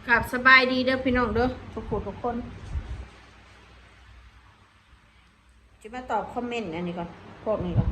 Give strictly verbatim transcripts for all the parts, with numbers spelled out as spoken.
ครับ สบายดีเด้อพี่น้องเด้อ ทุกผู้ทุกคน จะมาตอบคอมเมนต์อันนี้ก่อน พวกนี้ก่อน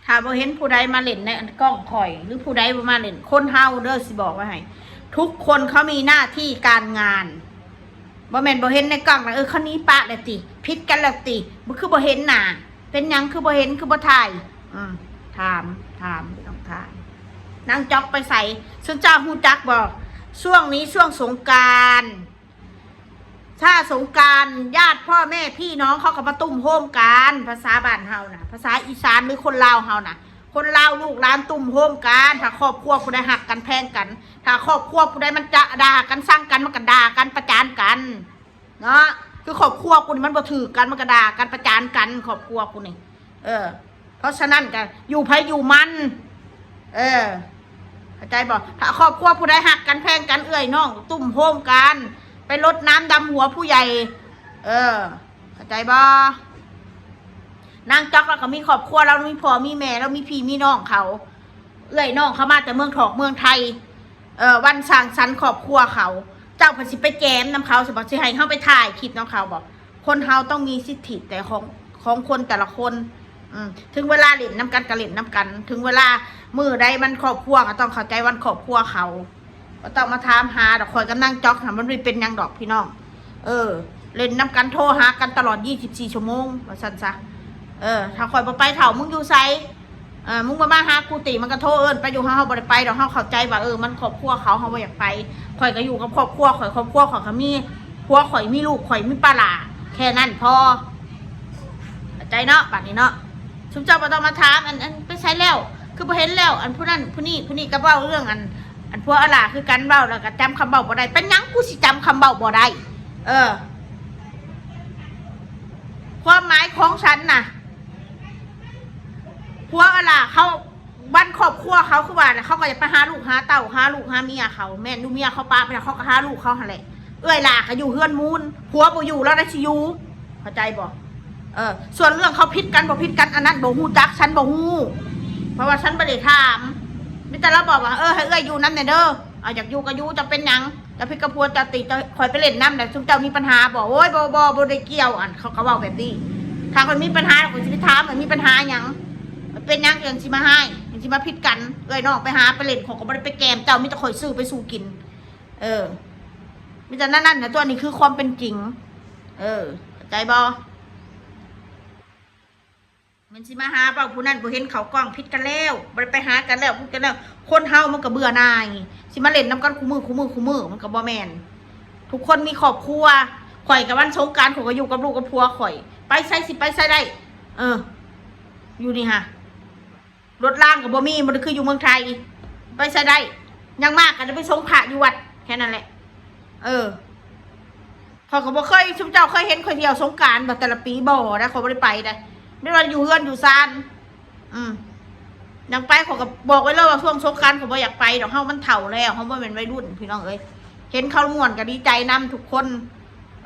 ถ้าบ่เห็นผู้ใดมาเล่นในอันกล้องข่อย หรือผู้ใดบ่มาเล่น คนเฮาเด้อ สิบอกไว้ให้ ทุกคนเขามีหน้าที่การงาน บ่แม่นบ่เห็นในกล้องนะ เออ เขาหนีปะแล้วติ ผิดกันแล้วติ บ่คือบ่เห็นหน้า เป็นหยังคือบ่เห็น คือบ่ถ่าย อืม ถาม ถาม ต้องถาม นางจ๊อกไปไส ซุมเจ้าฮู้จักบ่ ช่วงนี้ช่วงสงกรานต์ ถ้าสงกรานต์ ญาติพ่อแม่พี่น้องเขาก็มาตุ้มโฮมกัน ภาษาบ้านเฮานะ ภาษาอีสานหรือคนลาวเฮานะ คนลาวลูกหลานตุ้มโฮมกัน ถ้าครอบครัวผู้ใดฮักกันแพงกัน ถ้าครอบครัวผู้ใดมันจะด่ากันซังกัน มันก็ด่ากันประจานกัน เนาะ คือครอบครัวกูนี่มันบ่ถืกกัน มันก็ด่ากันประจานกัน ครอบครัวกูนี่ เออ เพราะฉะนั้นก็อยู่ไผอยู่มัน เออ เข้าใจบ่ ถ้าครอบครัวผู้ใดฮักกันแพงกัน เอื้อยน้องตุ้มโฮมกัน ไปรดน้ำดำหัวผู้ใหญ่ เออ เข้าใจบ่ นางจ๊อกแล้วก็มีครอบครัว แล้วมีพ่อมีแม่ แล้วมีพี่มีน้องเขา เอื้อยน้องเขามาแต่เมืองถอกเมืองไทย เออ วันสร้างสรรค์ครอบครัวเขา เจ้าเพิ่นสิไปแจมนำเขาสิบอก สิให้เฮาไปถ่ายคลิปนำเขาบอก คนเฮาต้องมีสิทธิแต่ของของคนแต่ละคน อืม ถึงเวลาเล่นนำกันก็เล่นนำกัน ถึงเวลามื้อใดมันครอบครัวก็ต้องเข้าใจวันครอบครัวเขา บ่ต้องมาถามหาดอก ข่อยกับนางจ๊อกน่ะ มันบ่เป็นหยังดอกพี่น้อง เออ เล่นนำกัน โทรหากันตลอด ยี่สิบสี่ ชั่วโมง ว่าซั่นซะ เออ ถ้าข่อยบ่ไป เฒ่า มึงอยู่ไส เออ มึงบ่มาหากูติ มันก็โทรเอิ้นไปอยู่ เฮา เฮาบ่ได้ไปดอก เฮาเข้าใจว่า เออ มันครอบครัวเขา เฮาบ่อยากไป ข่อยก็อยู่กับครอบครัวข่อย ครอบครัวข่อยก็มีผัวข่อย มีลูกข่อย มีปลาหล้า แค่นั้นพอ เข้าใจเนาะ บัดนี้เนาะ ซุมเจ้าบ่ต้องมาถาม อัน อันไปไสแล้ว คือบ่เห็นแล้ว อันผู้นั้นผู้นี้ผู้นี้ก็เว้าเรื่องอัน อันผัวอหล้าคือกัน เว้าแล้วก็จำคำเว้าบ่ได้ เป็นหยังกูสิจำคำเว้าบ่ได้ เออ ความหมายของฉันน่ะ ผัวอหล้าเขา วันครอบครัวเขาคือว่าน่ะ เขาก็อยากไปหาลูกหาเต้า หาลูกหาเมียเขา แม่นอยู่เมียเขาปะไปแล้ว เขาก็หาลูกเขาหั่นแหละ เอื้อยหล้าก็อยู่เฮือนมูน ผัวบ่อยู่แล้วได้สิอยู่ เข้าใจบ่ เออ ส่วนเรื่องเขาผิดกันบ่ผิดกัน อันนั้นบ่ฮู้จัก ฉันบ่ฮู้ เพราะว่าฉันบ่ได้ถาม มีแต่เราบอกว่า เออ ให้เอื้อยอยู่นำแหน่เด้อ เอา อยากอยู่ก็อยู่ จะเป็นหยัง จะผิดกับผัวจะติ จะข่อยไปเล่นนำ แล้วซุมเจ้ามีปัญหาบ่ โอ้ย บ่ บ่ บ่ได้เกี่ยว อันเขาก็เว้าแบบนี้ ถ้าข่อยมีปัญหา ข่อยสิไปถามว่ามีปัญหาหยัง มันเป็นหยังจังสิมาฮ้าย จังสิมาผิดกัน เอื้อยน้องไปหาไปเล่น ข่อยก็บ่ได้ไปแกมเจ้า มีแต่ข่อยซื้อไปสู่กิน เออ มีแต่นั่นนั่นนะ ตัวนี้คือความเป็นจริง เออ เข้าใจบ่ มันสิมาหาเว้าผู้นั้นบ่เห็นเข้ากล้อง ผิดกันแล้ว บ่ได้ไปหากันแล้ว ผิดกันแล้ว คนเฮามันก็เบื่อหน่าย สิมาเล่นนำกันคู่มื้อ คู่มื้อ คู่มื้อ มันก็บ่แม่น ทุกคนมีครอบครัว ข่อยก็วันสงกรานต์ ข่อยก็อยู่กับลูกกับผัวข่อย ไปไสสิไปไสได้ เออ อยู่นี่ฮะ รถรางก็บ่มี บ่ได้คืออยู่เมืองไทย ไปไสได้ อย่างมากก็จะไปส่งพระอยู่วัด แค่นั้นแหละ เออ ข้อยก็บ่เคย ซุมเจ้าเคยเห็นข่อยเที่ยวสงกรานต์บ่ แต่ละปี บ่นะ ข้อยบ่ได้ไปนะ ไม่ว่าอยู่เฮือนอยู่ซาน อืม ยังไป ข้อยก็บอกไว้เลยว่าช่วงสงกรานต์ข้อยบ่อยากไปดอก เฮามันเฒ่าแล้ว เฮาบ่แม่นวัยรุ่น พี่น้องเอ้ย เห็นเขาม่วนก็ดีใจนำทุกคน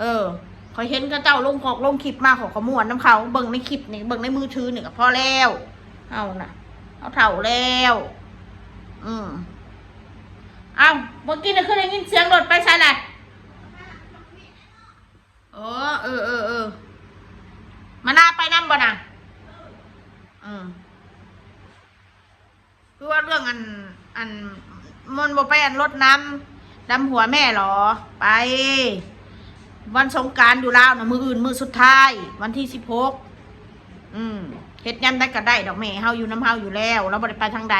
เออ ข้อยเห็นเขาเจ้าลงคอกลงคลิปมา ข้อยก็ม่วนนำเขา เบิ่งในคลิปนี่ เบิ่งในมือถือนี่ก็พอแล้ว เฮาน่ะ เฮาเฒ่าแล้ว อืม เอ้า เมื่อกี้นี่คือได้ยินเสียงรถไปไสล่ะ อ๋อ เออ เออ เออ มานาไปนำบ่น่ะ อืม คือว่าเรื่องอัน อัน มนต์บ่ไปอันรดน้ำดำหัวแม่หรอ ไป วันสงกรานต์อยู่ลาวน่ะ มื้ออื่นมื้อสุดท้าย วันที่สิบหก อืม เฮ็ดยามใดก็ได้ดอก แม่เฮาอยู่นำเฮาอยู่แล้ว เราบ่ได้ไปทางใด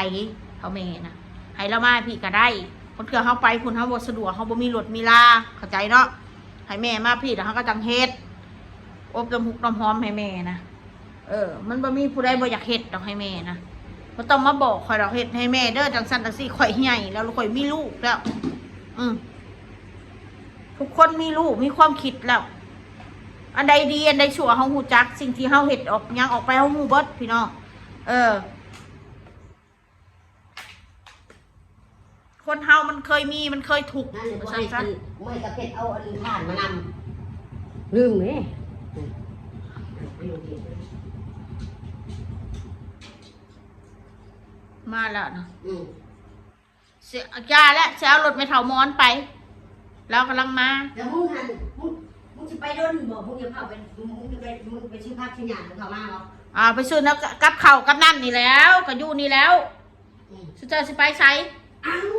เฒ่าแม่น่ะ ให้เรามาพี้ก็ได้ บางเทื่อเฮาไปพุ้นเฮาบ่สะดวก เฮาบ่มีรถมีลา เข้าใจเนาะ ให้แม่มาพี้แล้วเฮาก็จั่งเฮ็ด อบน้ำฮุกน้ำหอมให้แม่นะ เออ มันบ่มีผู้ใดบ่อยากเฮ็ดดอกให้แม่นะ บ่ต้องมาบอกข่อยดอก เฮ็ดให้แม่เด้อ จั่งซั้นจั่งซี้ ข่อยใหญ่แล้ว ข่อยมีลูกแล้ว อืม ทุกคนมีลูก มีความคิดแล้ว อันใดดี อันใดชั่ว เฮาฮู้จัก สิ่งที่เฮาเฮ็ดออก หยังออกไป เฮาฮู้เบิด พี่น้อง เออ คนเฮามันเคยมี มันเคยทุกข์ นั่นเลย ว่าซั่นซะ บ่ให้กัน บ่ให้กะเพ็ดเอาอันถ่านมานำ ลืมเด้ มาแล้วนะ อืม เสียอย่าและสิเอารถแม่เฒ่ามอนไป ลาวกำลังมา แล้วมึงหัน มึง มึงสิไปโดนบ่ มึงอย่าพาไป มึง มึงจะไป มึงไปซื้อผักซื้อหยังของเขามาบ่ อ่า ไปซื้อแนวกับข้าวกับน้ำนี่แหล้ว ก็อยู่นี่แหล้ว อืม สุเจ้าสิไปไส อ้าว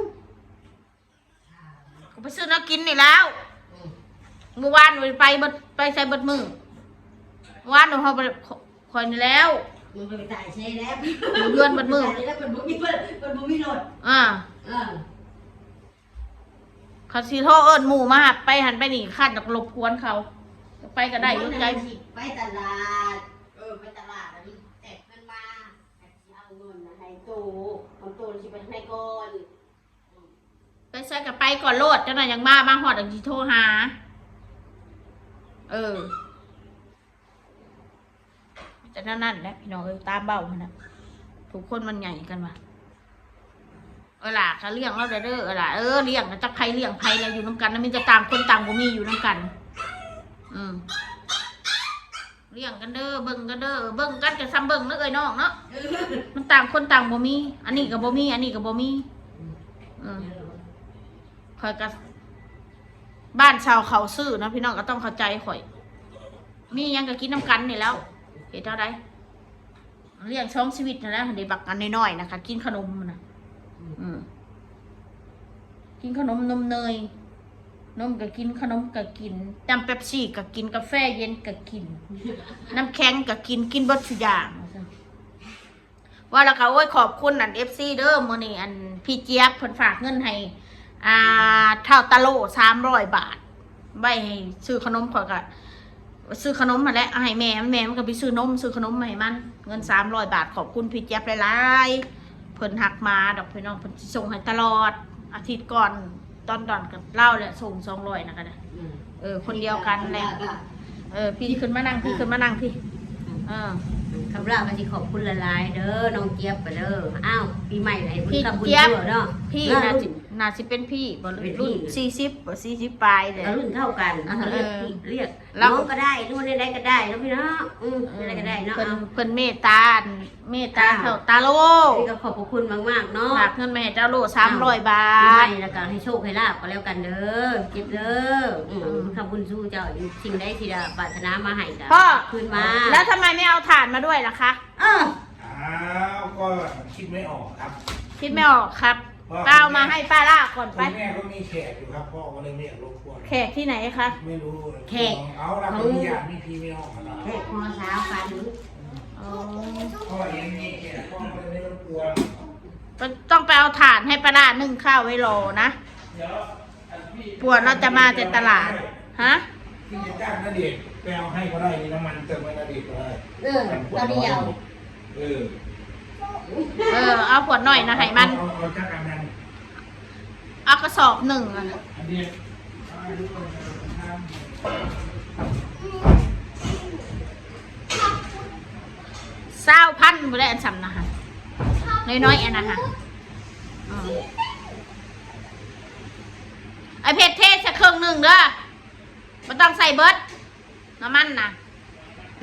ก็ไปซื้อแนวกินนี่แหล้ว อืม มื้อวานไปเบิด ไปไสเบิดมื้อ วานเฮาไป ข่อยนี่แหล้ว มันไปตายเช่แล้ว อยู่เฮือนเบิดมื้อ ตายแล้ว มันบ่มี มันบ่มีรถ อ่า เออ เขาสิโทรเอิ้นหมู่มาหับไปหันไปนี่ คันอยากรบกวนเขา ไปก็ได้อยู่ใจ ไปตลาด เออ ไปตลาดแล้วนี่แตกเงินมา สิเอาเงินน่ะให้โต ของโตสิไปให้ก่อน ไปไสก็ไปก่อนโลด เจ้าหน่อยยังมา มาฮอดจั่งสิโทรหา เออ แต่นั่นนั่นแหละพี่น้องเอ้ย ตามเบ้าหั่นน่ะ ทุกคนมันใหญ่กันว่ะ เออล่ะ ก็เลี้ยงเราเด้อ เออล่ะ เออ เลี้ยงก็จักไผเลี้ยงไผแล้ว อยู่นำกันนะ มีแต่ต่างคนต่างบ่มีอยู่นำกัน อืม เลี้ยงกันเด้อ เบิ่งกันเด้อ เบิ่งกันก็ซ้ำเบิ่งเนาะเอ้ยน้องเนาะ มันต่างคนต่างบ่มี อันนี้ก็บ่มี อันนี้ก็บ่มี อืม ข้อยก็ บ้านเช่าเขาซื้อเนาะพี่น้องก็ต้องเข้าใจข่อย มีหยังก็กินนำกันนี่แหล้ว เฮ็ดเท่าใด เลี้ยงสองชีวิตนั่นแหละ เด็กบักอันน้อยๆนะคะ กินขนมนะ อืม กินขนมนมเนย นมก็กิน ขนมก็กิน น้ำเป๊ปซี่ก็กิน กาแฟเย็นก็กิน น้ำแข็งก็กิน กินเบิดทุกอย่าง ว่าแล้วก็ โอ้ย ขอบคุณอัน เอฟซี เด้อ มื้อนี้อันพี่เจี๊ยบเพิ่นฝากเงินให้ อ่า เฒ่าตาโล สามร้อยบาท ไว้ให้ซื้อขนม ข้อยก็ซื้อขนมหั่นแหละ เอาให้แม่ แม่มันก็ไปซื้อนม ซื้อขนมมาให้มัน เงิน สามร้อยบาท ขอบคุณพี่เจี๊ยบหลายๆ เพิ่นฮักหมาดอกพี่น้อง เพิ่นสิส่งให้ตลอด อาทิตย์ก่อน ตอนดอนกับเล่าแหละ ส่ง สองร้อยนะก็ได้ อืม เออ คนเดียวกันแหละ เออ พี่ขึ้นมานั่ง พี่ขึ้นมานั่งพี่ เออ คำรามก็สิขอบคุณหลายๆ เด้อ น้องเจี๊ยบก็เด้อ อ้าว ปีใหม่ให้บุญ พี่ คำบุญ เจี๊ยบ เด้อเนาะ พี่ เออ น่าสิ รุ่น น่าสิเป็นพี่บ่ เป็นพี่ รุ่นสี่สิบบ่ สี่สิบปลายเลย ก็รุ่นเท่ากัน อ่า เขาเรียก เออ พี่ เรียก แล้ว น้องก็ได้ รุ่นใดๆก็ได้เนาะพี่เนาะ อืม เออ ใดก็ได้เนาะ เพิ่น เอา เพิ่นเมตตา เมตตา อ่า เฒ่าตาโล นี่ก็ขอบพระคุณมากๆเนาะ ฝากเงินมาให้เฒ่าโล สามร้อยบาท ปีใหม่แล้วก็ให้โชคให้ลาภก็แล้วกันเด้อ เจี๊ยบเด้อ อืม อืม ขอบคุณสู่เจ้า สิ่งใดที่ได้ปรารถนามาให้ก็ พ่อ คืนมา แล้วทำไมไม่เอาถ่านมาด้วยล่ะคะ เออ อ้าว ก็คิดไม่ออกครับ คิดไม่ออกครับ เพราะ ป้าเอามาให้ป้าล่าก่อนไป คุณแม่ก็มีแขกอยู่ครับ พ่อก็เลยไม่อยากรบกวน แขกที่ไหนคะ ไม่รู้ แขก เอาละ ของ มีญาติมีพี่มีน้องกันนะ แขกของสาวกัน อ๋อ พ่อเองมีแขก พ่อก็เลยไม่รบกวน ต้องไปเอาถ่านให้ป้าล่านึ่งข้าวไว้รอนะ เดี๋ยว อันพี่ ปวดเราจะมาแต่ตลาด ฮะ พี่จะจ้างณเดชน์ไปเอาให้ก็ได้ มีน้ำมันเติมไว้ณเดชน์ก็ได้ เออ น้ำขวด ตอนเดียว เออ เออ เอาขวดหน่อยนะให้มัน เอา เอาจักอันนั้น เอากระสอบหนึ่งอะนะ อันเดียว ซาวพันบ่ได้อันสำนะฮะ น้อยๆอันนะฮะ อืม ไอ้เพชรเทใส่เครื่องหนึ่งเด้อ บ่ต้องใส่เบิด น้ำมันนะ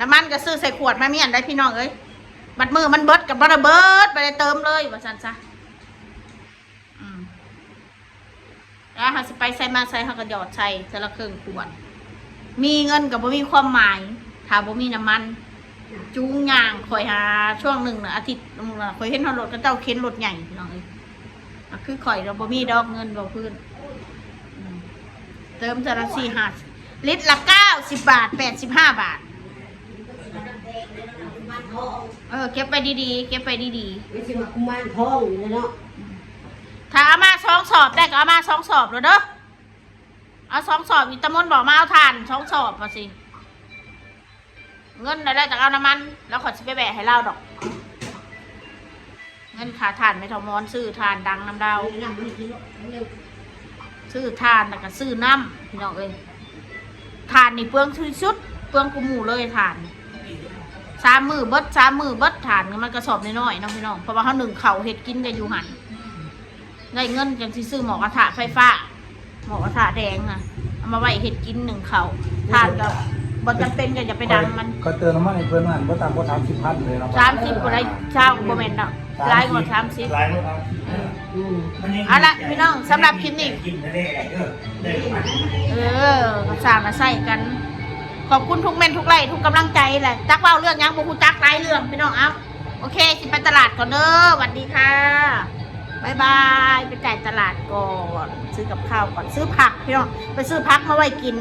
น้ำมันก็ซื้อใส่ขวดมาเมียนได้พี่น้องเอ้ย บัดมือมันเบิดกับบ่ได้เบิด บ่ได้เติมเลย ว่าซั่นซะ อืม แล้วเฮาสิไปไสมาไสเฮาก็หยอดใส่แต่ละเครื่องขวด มีเงินก็บ่มีความหมาย ถ้าบ่มีน้ำมัน จูงย่าง ข่อยหาช่วงหนึ่งน่ะ อาทิตย์หนึ่งน่ะ ข่อยเห็นเฮารถเขาเจ้าเข็นรถใหญ่พี่น้องเอ้ย อ่ะ คือข่อยเราบ่มีดอกเงินบ่พื้น อืม เติมเท่าละสี่ห้า ลิตรละเก้าสิบบาท แปดสิบห้าบาท เออ เก็บไปดีๆ เก็บไปดีๆ ไม่ใช่ว่ากุมารทองอยู่แล้วเนาะ ถ้าเอามาสองสอบได้ก็เอามาสองสอบเลยเด้อ เอาสองสอบ อีตามนบอกมาเอาถ่านสองสอบมาสิ เงินได้แล้วจากเอาน้ำมัน แล้วขอยสิไปแบะให้ลาวดอก เงินค่าถ่านแม่เฒ่ามอนซื้อถ่านดังนำลาว ซื้อถ่านแล้วก็ซื้อน้ำพี่น้องเอ้ย ถ่านนี่เปลืองที่สุด เปลืองกูหมู่เลยถ่าน สามมื้อเบิด สามมื้อเบิด ถ่านมันกระสอบน้อยๆเนาะพี่น้อง เพราะว่าเฮานึ่งข้าวเฮ็ดกินกันอยู่หั่น ได้เงินจังสิซื้อหม้อกระทะไฟฟ้า หม้อกระทะแดงนะ เอามาไว้เฮ็ดกินนึ่งข้าว ถ่านก็บ่จำเป็นก็อย่าไปดังมัน ก็เติมน้ำมันให้เพิ่นนั่นบ่ต่ำกว่าสามสิบพันเลยเนาะ สามสิบบ่ได้ เช้าก็บ่แม่นดอก หลายกว่าสามสิบ หลายกว่าสามสิบ อืม อันนี้ เอาละพี่น้อง สำหรับคลิปนี้ เออก็สร้างมาใส่กัน ขอบคุณทุกเม้นทุกไลค์ทุกกำลังใจแหละ จักเว้าเรื่องหยังบ่ฮู้จักหลายเรื่องพี่น้อง เอา โอเค สิไปตลาดก่อนเด้อ สวัสดีค่ะ บ๊ายบาย ไปจ่ายตลาดก่อน ซื้อกับข้าวก่อน ซื้อผักพี่น้อง ไปซื้อผักมาไว้กิน